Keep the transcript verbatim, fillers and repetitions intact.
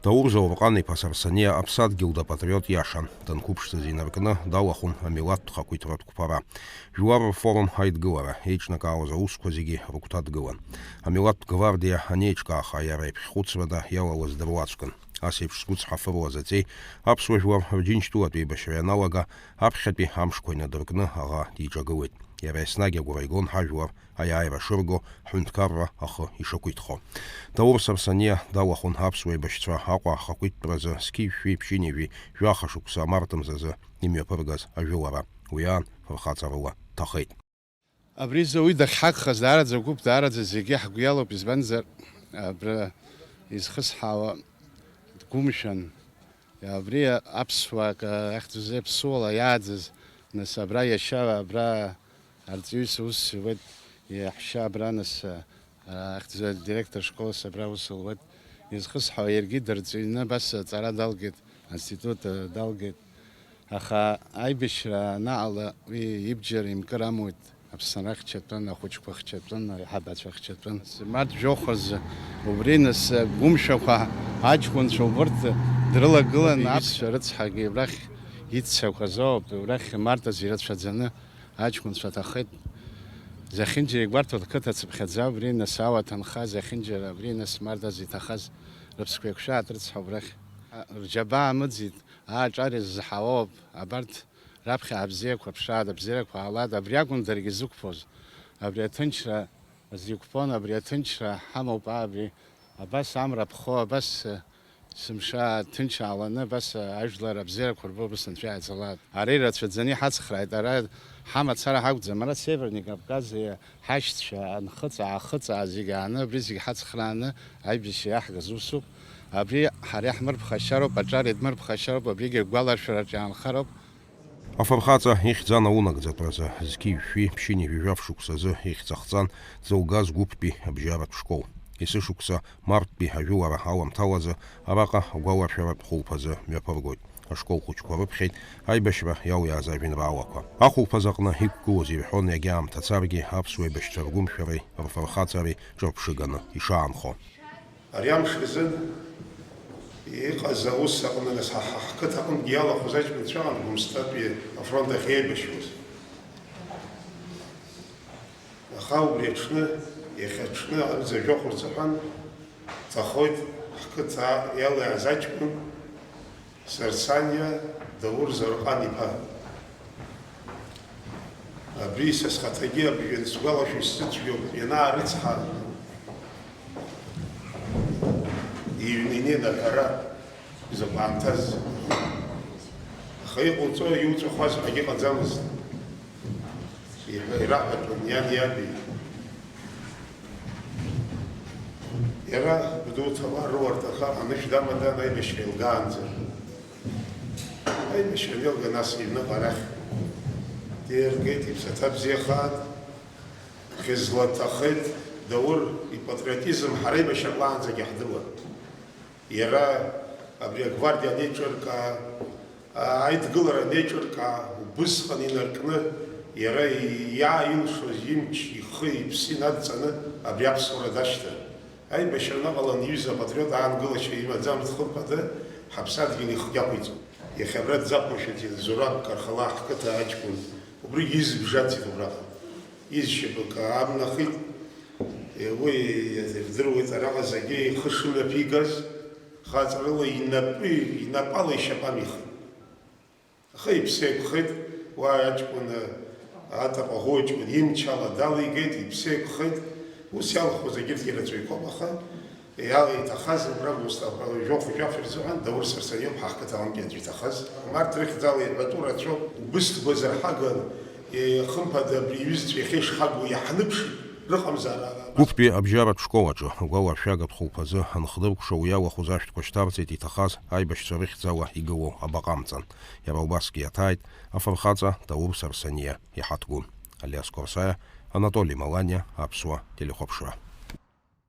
Даур Заурҟан-иԥа Сарсаниа аԥсадгьыл дапатриот иашан, данқәыԥшӡаз инаркны далахәын амилаҭтә хақәиҭратә қәԥара. Жәлар рфорум аидгылара, еиҿнакаауаз аусқәа зегьы рыгәҭа дгылан. Амилаҭтә гвардиа анеиҿкааха, иара иԥхьхәыцрада иалалаз дыруаӡәкын. Ас еиԥш згәы цҳафыруаз аҵеи, аԥсуа жәлар рџьынџьтәылатә еибашьра ианалага, аԥхьатәи амшқәа инадыркны аӷа диҿагылеит. Иара еснагь агәра игон ҳажәлар аиааира шырго, ҳҳәынҭқарра ахы ишақәиҭхо. Даур Сарсаниа далахәын аԥсуа еибашьцәа Аҟәа ахақәиҭтәразы зқьи жәшәи ԥшьынҩажәи жәаха шықәса амарт мзазы имҩаԥыргаз ажәылара. Уи аан фырхаҵарыла дҭахеит. Абри изы уи дахьҳагхаз даараӡа агәыԥ, даараӡа зегьы ҳгәы иалоуп, избанзар, абра изхысҳауа дгәымшәан. Абри аԥсуаа ак-, ахьӡ-, ԥсуала иааӡаз, нас, абра иашьа, абра арҵаҩыс аус зуеит, иаҳәшьа абра, нас, а, ахьӡ-, директор школас абра аус луеит. Изхысҳәаауа, иаргьы дырҵаҩны абас аҵара далгеит, аинститут, а, далгеит. Аха аибашьра анаҟала уи ибџьар имкыр амуит. Аԥсынра хьчатәын, ахәыҷқәа хьчатәын, аиҳабацәа хьчатәын. Март жәохәазы убри нас агәымшәақәа аҷкәынцәа убырҭ дрылагылан, аԥсшәа рыцҳагьы убрахь иццакуаз ауп, убрахь март азы ирацәаӡаны аҷкәынцәа ҭахеит. Зехьынџьара игәарҭо қыҭа цыԥхьаӡа, убри нас ауа ҭынха, зехьынџьара абри нас март азы иҭахаз рыԥсқәа еиқәшәааит рыцҳа убрахь. Рџьабаа амыӡит, ааҿар изызҳауоуп, абарҭ Раԥхьа абзиақәа ԥшаада, абзиарақәа аалада, абри акәын даргьы зықәԥоз. Абри аҭынчра зықәԥон, абри аҭынчра ҳамоуп, аа, абри абас амра ԥхо, абас, э, сымша ҭынч ааланы, абас, э, ажәлар абзиарақәа рбо, абас анцәа иааӡалааит. Ара ирацәаӡаны иҳацхрааит, ара ҳамацара ҳакәӡам, ара Северный Кавкази ҳашьцәа анхыҵ-аахыҵаа зегь ааны, абри зегь ҳацхрааны аибашьра иаҳгаз усуп. Абри ҳара иаҳмырԥхашьароуп, аҿар идмырԥхашьароуп, абригьы агәаларшәараҿы иаанхароуп. Афырхаҵа ихьӡ анаунагӡатәразы, зқьи жәшәи ԥшьынҩажәи жәаф шықәсазы ихьӡ ахҵан Ӡылгаз гәыԥтәи абжьаратә школ. Есышықәса марттәи ажәылара аламҭалазы араҟа агәаларшәаратә хәылԥазы мҩаԥыргоит. Ашкол хәыҷқәа рыԥхьеит аибашьра иалиааз ажәеинраалақәа. Ахәылԥаз аҟны иқәгылоз ирҳәон, иагьа аамҭа царгьы аԥсуа еибашьцәа ргәымшәареи рфырхаҵареи ҿырԥшыганы ишаанхо. Ари амш азын иҟаз аус аҟны, нас, ҳа, ҳа, ҳқыҭа аҟынгьы иалахәыз аҷкәынцәа ыҟан Гәымсҭатәи афронт ахь еибашьуаз. Аха убри аҽны, иахьа аҽны аҟынӡа жәохә рзыҳәан ҵәахоит ҳқыҭа иалаиааз аҷкәын Сарсаниа Даур Зарҟан-иԥа. Абри са схаҭагьы абжьан сгәалашәо исзыцәгьоуп, ианаарыцҳа, иҩны инеин аҳәара, изакә аамҭаз. Аха иҟауҵо, иуҵәахуаз ҳәагьы ыҟаӡамызт. Иҳәа-, ираҳәатәын иани иаби. Иара Гәдоуҭа ауаа рыуарҭа ахаан анышә дамадан аибашьра еилгаанӡа. Аибашьра анеилга, нас иҩныҟа арахь диргеит, иԥсаҭа бзиахааит, хьыӡла дҭахеит, Даур ипатриотизм ҳара аибашьра ҟалаанӡагьы ҳдыруан. Иара абри агвардиа анеиҿыркаа, аидгылара анеиҿыркаа, убысҟан инаркны, иара иааилшоз имч, ихы, иԥсы инадҵаны абри аԥсуара дашьҭан. Аибашьра аныҟалан, иҩыза апатриот аангылашьа имаӡамызт хымԥада, ҳаԥсадгьыл ихгьы ақәиҵон. Иахьа абра дзақәымшәаӡеит Зураб Кархала ҳқыҭа аҷкәын, убригьы изыбжацеит убраҟа. Изшьапык аамнахит, уи ирдыруеит араҟа зегьы ихы шымҩаԥигаз, хаҵарыла инапы, инапала ишьапы амихит. Аха иԥсы еиқәхеит, уа аҷкәын, атаҟа ӷәы аҷкәын имчала далигеит, иԥсы еиқәхеит, ус иалхуаз егьырҭ ирацәаҩқәоуп, аха иала иҭахаз убра Мусҭафа жәохә-жәаф ирзыҳәан Даур Сарсаниоуп ҳа ҳқыҭа аҟынтәи аӡәы иҭахаз. Март рыхьӡала иҳәатәу рацәоуп, убыс дгәазырҳаган, хымԥада абри иҩызцәа иахьа ишҳагу иаҳныԥшит, рыҟамзаара. Гәыԥтәи абжьаратә школ аҿы агәаларшәагатә хәылԥазы анхдыркәша уи иалахәыз ашәҭқәа шьҭарҵеит иҭахаз аибашьцәа рыхьӡала игылоу абаҟа амҵан. Иара убасгьы иаҭааит афырхаҵа Даур Сарсаниа иҳаҭгәын. Алиас Корсаиа, Анатоли Маланиа, Аԥсуа телехәаԥшра.